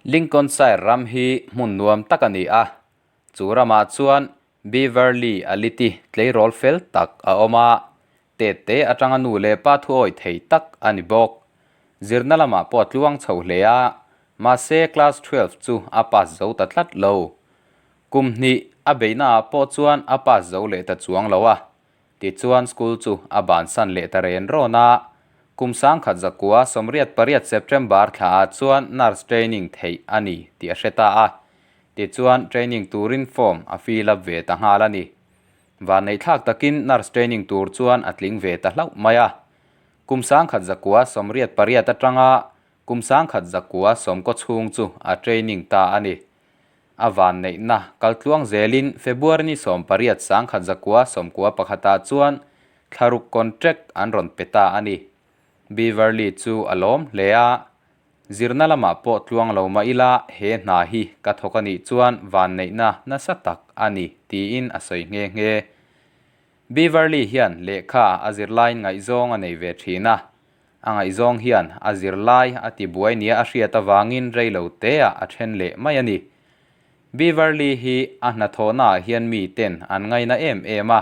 Lincolnshire ram hi hmun nuam tak a ni a, chu ramah chuan Beverley Aliti tleirawl fel tak a awm a, tette atanga nu leh pa thuawi thei tak a ni bawk. Zirna lamah pawh a tluang chho hle a, mahse class 12 chu a pass zo ta tlat lo. Kum hnih a beihnaah pawh chuan a pass zo leh ta chuang lo a, Tichuan school chu a bansan leh ta ren rawn a, kum 1998 September thlaah chuan nurse training theih a ni tih a hre ta a, tichuan training turin form a fill up ve ta nghal a ni. Vanneihthlak takin nurse training tur chuan a tling ve ta hlauh mai a. Kum 1998 atanga kum 1990 chhung chu a training ta a ni. A vanneihna kaltluang zelin February ni 18 1991 ah chuan thlaruk contract an rawn pe ta a ni. Beverley chu a lawm hle a, Zirna lamah pawh tluang lo mah ila he hna hi ka thawk a nih chuan vanneihna nasa tak a ni tiin a sawi nghe nghe. Beverley hian lehkha a zirlaiin ngaihzawng a nei ve thin a, A ngaihzawng hian a zirlai a ti buai nia a hriat avangin reilo teah a then leh mai a ni. Beverley hi a hnathawhnaah hian mi ten an ngaina em em a.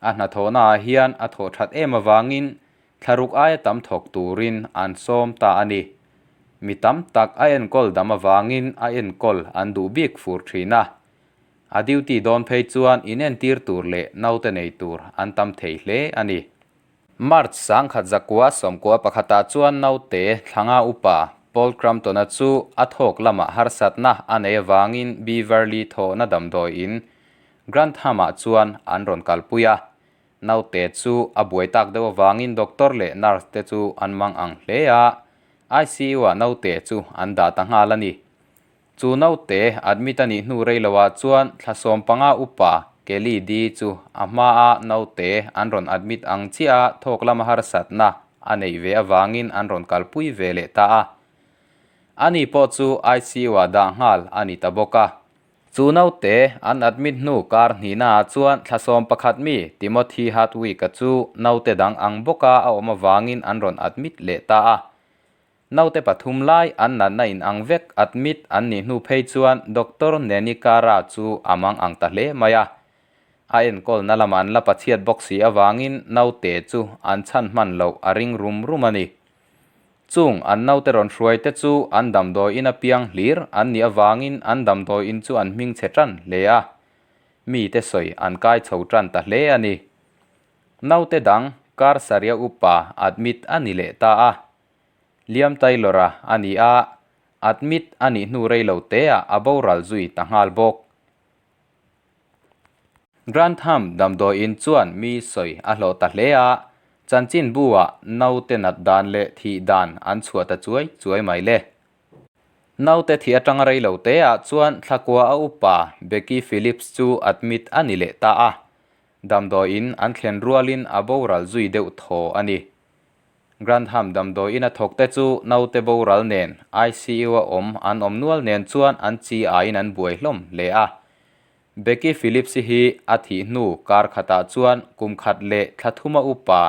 A hnathawhnaah hian a thawh that em avangin thlaruk aia tam thawk turin an sawm ta a ni. Mi tam tak a enkawl dam avangin a enkawl an duh bik fur thin a. A duty dawn phei chuan inentir tur leh naute nei tur an tam thei hle a ni. March 1991 ah chuan naute thlanga upa Paul Crampton-a chu a thawk lamah harsatna a nei avangin Beverley thawhna damdawiin Grantham-ah chuan an rawn kalpui a. Naute chu a buai tak deuh avangin doctor leh nurse te chu an mang ang hle a, ICU-ah naute chu an dah ta nghal a ni. Chu naute admit a nih hnu rei loah chuan thla 15 upa Kelly Dee chu a hmaa naute an rawn admit ang chiah a thawk lama harsatna a neih ve avangin an rawn kalpui ve leh ta a. Ani pawh chu ICU-ah dah nghal a ni ta bawk a. Chu naute an admit hnu kar hnihnaah chuan thla 11 mi Timothy Hardwick-a chu naute dang ang bawka a awm avangin an rawn admit leh ta a. Naute pathum lai an natna in ang vek admit an nih hnu phei chuan Doctor Neni Kara chu a mang ang ta hle mai a. A enkawlna lama an la pachhiat bawk si avangin naute chu an chhan hman loh a ring rum rum a ni. Chung an naute rawn hruai te chu an damdawi in a piang hlir an nih avangin an damdawi in chu an hming chhe tan hle a. Mite sawi an kai chho tan ta hle a ni. Naute dang kar saria upa admit a ni leh ta a. Liam Taylor-a a ni a, admit a nih hnu rei lo teah a boral zui ta nghal bawk. Grantham damdawiin chuan mi sawi a hlawh ta hle a, chanchinbu-ah naute nat dan leh thih dan an chhuah ta chuai chuai mai le. Naute thih atanga rei lo teah chuan thlakua a upa Becky Phillips chu admit a ni leh ta a, damdawiin an thlen rualin a boral zui deuh thaw a ni. Grantham damdawiin a thawkte chu naute boral nen ICU-a awm an awm nual nen chuan an chi aiin an buai hlawm hle a. Becky Phillips-i hi a thih hnu kar khatah chuan kum khat leh thla thuma upa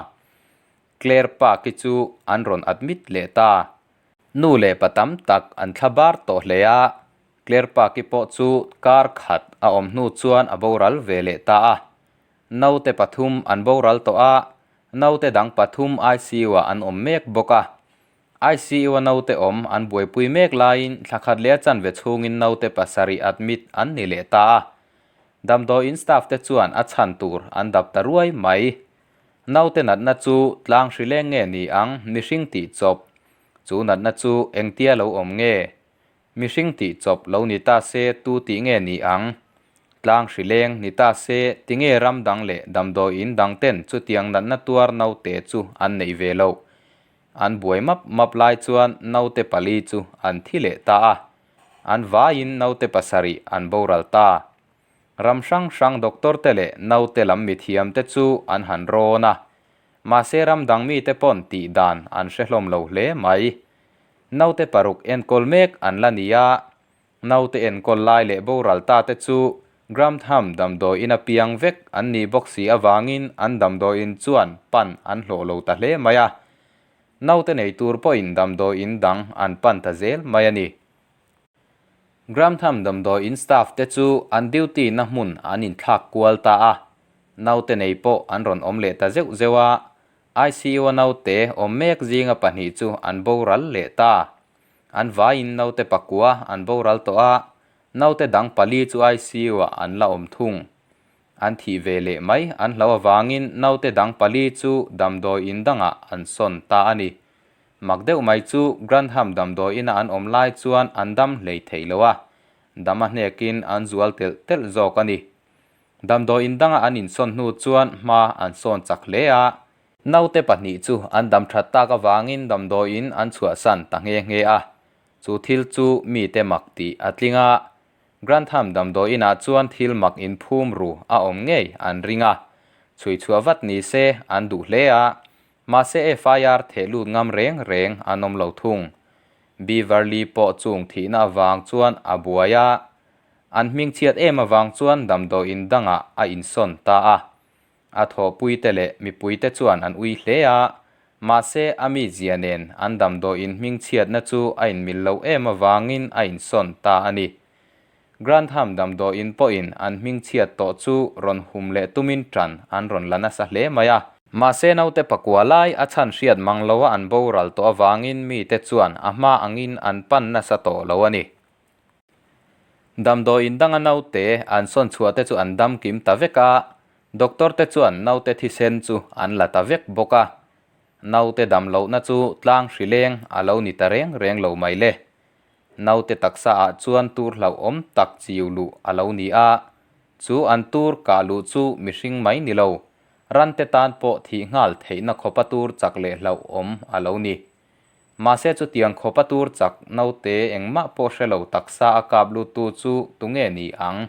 Claire Park-i chu an rawn admit leh ta. Nu leh pa tam tak an thla bar tawh hle a, Claire Park-i pawh chu kar khat a awm hnu chuan a boral ve leh ta a. Naute pathum an boral tawh a, naute dang pathum ICU-ah an awm mek bawk a. ICU-a naute awm an buaipui mek laiin thla khat leh a chanve chhungin naute pasarih admit an ni leh ta a. Damdawiin staff te chuan a chhan tur an dap ta ruai mai. Naute natna chu tlang hri leng nge ni ang mihring tih chawp? Chu natna chu engtia lo awm nge? Mihring tih chawp lo ni ta se tu tih nge ni ang? Tlang hri leng ni ta se tinge ram dang leh damdawiin dang ten chutiang natna tuar naute chu an neih ve loh? An buai map map lai chuan naute pali chu an thi leh ta a. An vaiin naute pasarih an boral ta. Ram hrang hrang doctor te leh naute lam mithiam te chu an han rawn a. Mahse ram dang mite pawn tih dan an hre hlawm lo hle mai. Naute paruk enkawl mek an la ni a, naute enkawl lai leh boral ta te chu Grantham damdawiin a piang vek an nih bawk si avangin an damdawiin chuan pan an hlawh lo ta hle mai a. Naute nei tur pawhin damdawiin dang an pan ta zel mai a ni. Grantham damdawiin staff te chu an duty na hmun an inthlak kual ta a, naute nei pawh an rawn awm leh ta zeuh zeuh a, ICU a naute awm mek zinga pahnih chu an boral leh ta. An vaiin naute pakua an boral tawh a, naute dang pali chu ICU ah an la awm thung. An thih ve leh mai an hlo avangin naute dang pali chu damdawiin dangah an sawn ta a ni. Mak deuh mai chu Grantham damdawiina an awm lai chuan an dam hlei thei lo a, dam a hnekin an zual telh telh zawk a ni. Damdawiin danga an insawn hnu chuan hma an sawn chak hle a, naute pahnih chu an dam that tak avangin damdawiin an chhuahsan ta nghe nghe a, chu thil chu mite mak tih a tling a, Grantham damdawiinah chuan thil mak inphum ru a awm ngei an ring a, chhuichhuah vat ni se an duh hle a, Mahse FIR theh lut ngam reng reng an awm lo thung. Beaverly pawh chung thihna avang chuan a buai a, an hmingchhiat em avang chuan damdawiin dangah a insawn ta a. A thawhpuite leh mipuite chuan an ui hle a, mahse a mizia nen an damdawiin hmingchhiatna chu a inmil loh em avangin a insawn ta a ni. Grantham damdawiin pawhin an hmingchhiat tawh chu rawn hum leh tumin ṭan an rawn la nasa hle mai a. Mahse naute pakua lai a chhan hriat mang loa an boral tawh avangin mite chuan a hma angin an pan nasa tawh lo a ni. Damdawiin danga naute an sawn chhuah te chu an dam kim ta vek a, doctor te chuan naute thisen chu an la ta vek bawk a. Naute dam lohna chu tlang hrileng a lo ni ta reng reng lo mai le. Naute taksa ah chuan tur hlauhawm tak chiu luh a lo ni a, chu an tur kah luh chu mihring mai ni lo, rante tan pawh thih nghal theihna khawpa tur chak leh hlauhawm a lo ni. Mahse chutiang khawpa tur chak naute engmah pawh hre lo taksa a kap luttu chu tunge ni ang?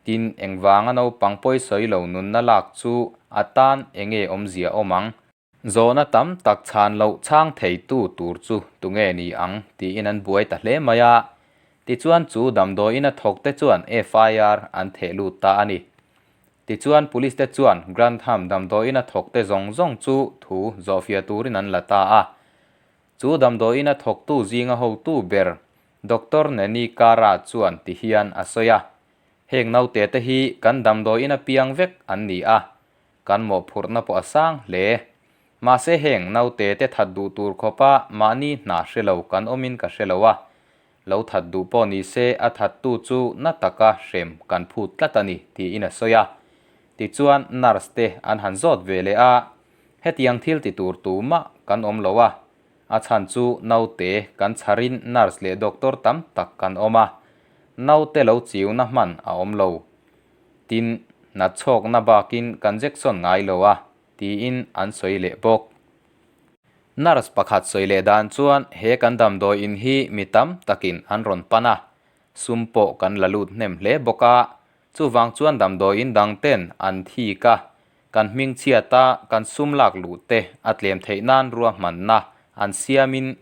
Tin, engvanga naupang pawisawi lo nunna lak chu a tan enge awmzia awm ang? Zawhna tam tak chhan loh chhang theitu tur chu tunge ni ang tiin an buai ta hle mai a. Tichuan chu damdawiin a thawk te chuan FIR an theh lut ta a ni. Tichuan Police te chuan Grantham damdawiin a thawk te zawng zawng chu thu zawhfiah turin an la ta a. Chu damdawiin a thawktu zinga hotu ber Doctor Neni Kara chuan ti hian a sawi a, Heng naute te hi kan damdawiin a piang vek an ni a, Kan mawhphurhna pawh a sang hle. Mahse heng naute te that duh tur khawpa mahni hna hre lo kan awmin ka hre lo a. Lo that duh pawh ni se a thattu chu na taka hrem kan phut tlat a ni tiin a sawi a. Tichuan nurse te an han zawt ve leh a, hetiang thil ti tur tumah kan awm lo a. A chhan chu naute kan chharin nurse leh doctor tam tak kan awm a, naute lo chiuna hman a awm lo. Tin, natchhawkna bakin kan jection ngai lo a, tiin an sawi leh bawk. Nurse pakhat sawi leh dan chuan he kan damdawiin hi mi tam takin an rawn pan a, sum pawh kan la lut hnem hle bawk a, chuvang chuan damdawiin dang ten an thik a, kan hmingchhiat a, kan sum lak luh te a tlem theih nan ruahmanna an siamin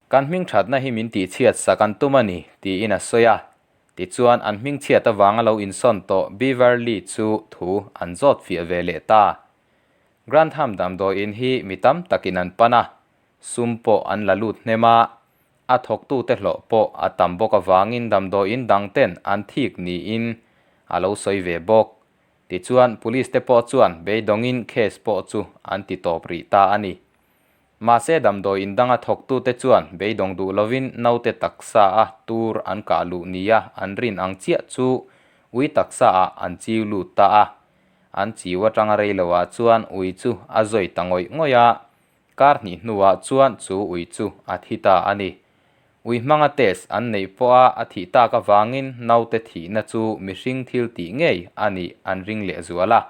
kan hmingthatna hi min tihchhiat sak an tum a ni, tiin a sawi a. Tichuan, an hmingchhiat avanga lo insawn tawh Beaverly chu thu an zawt fiah ve leh ta. Grantham damdawiin hi mi tam takin an pan a, sum pawh an la lut hnem a, a thawktute hlawh pawh a tam bawk avangin damdawiin dangten an thik niin a lo sawi ve bawk. Tichuan, police te pawh chuan beidawngin case pawh chu an ti tawp rih ta a ni. Mahse damdawi indanga thawktute chuan beidawng duh lovin naute taksa a tur an kah luh nia an rin ang chiah chu ui taksa ah an chiu lut ta a. An chiu atanga rei lo ah chuan ui chu a zawi ta ngawih ngawih a, kar hnih hnuah chuan chu ui chu a thi ta a ni. Ui hmanga test an neih pawha a thih tak avangin naute thihna chu mihring thil tih ngei a nih an ring lehzual a.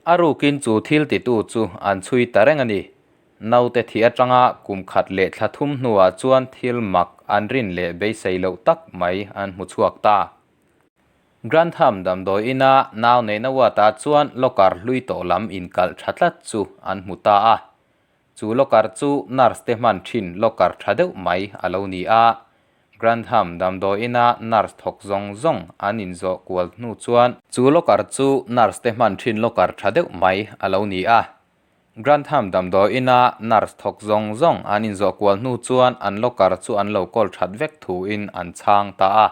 A rukin chu thil titu chu an chhui ta reng a ni. Naute thih atanga kum khat leh thla thum hnuah chuan thil mak an rin leh beisei loh tak mai an hmu chhuak ta. Grantham damdawi ina nau neihna ward-ah chuan locker hlui tawh lam inkalh tha tlat chu an hmu ta a. Chu locker chu nurse te hman thin locker tha deuh mai a lo ni a. Grantham damdawi ina nurse thawk zawng zawng an inzawh kual hnu chuan chu locker chu nurse te hman thin locker tha deuh mai a lo ni a. Grantham damdawi ina nurse thawk zawng zawng an inzawh kual hnu chuan an locker chu an lo kawl that vek thuin an chhang ta a.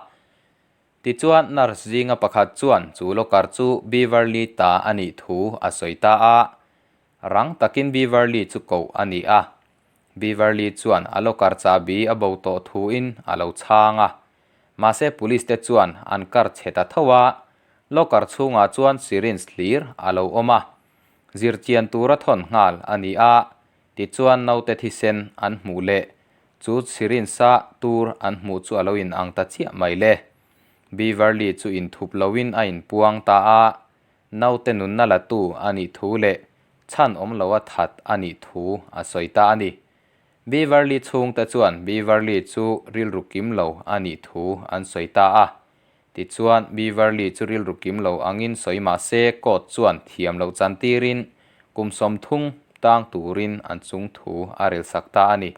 Tichuan, nurse zinga pakhat chuan chu locker chu Beverly ta a nih thu a sawi ta a. Rang takin Beverly chu koh a ni a. Beverly chuan a locker chahbi a bo tawh thuin a lo chhang a. Mahse police te chuan an kar chhe ta tho a, locker chhungah chuan syringe hlir a lo awm a. Zirchian tura thawn nghal a ni a, tichuan naute thisen an hmuh leh chu syringe a tur an hmuh chu a lo in ang ta chiah mai le. Beverly chu inthup loin a inpuang ta a, naute nunna la tu a nih thu leh chhan awm lo a that a nih thu a sawi ta a ni. Beverly chhungte chuan Beverly chu rilru kim lo a nih thu an sawi ta a. Tichuan, Beverly chu rilru kim lo angin sawi mah se court chuan thiam loh chantirin kum sawmthung tang turin an chung thu a relsak ta a ni.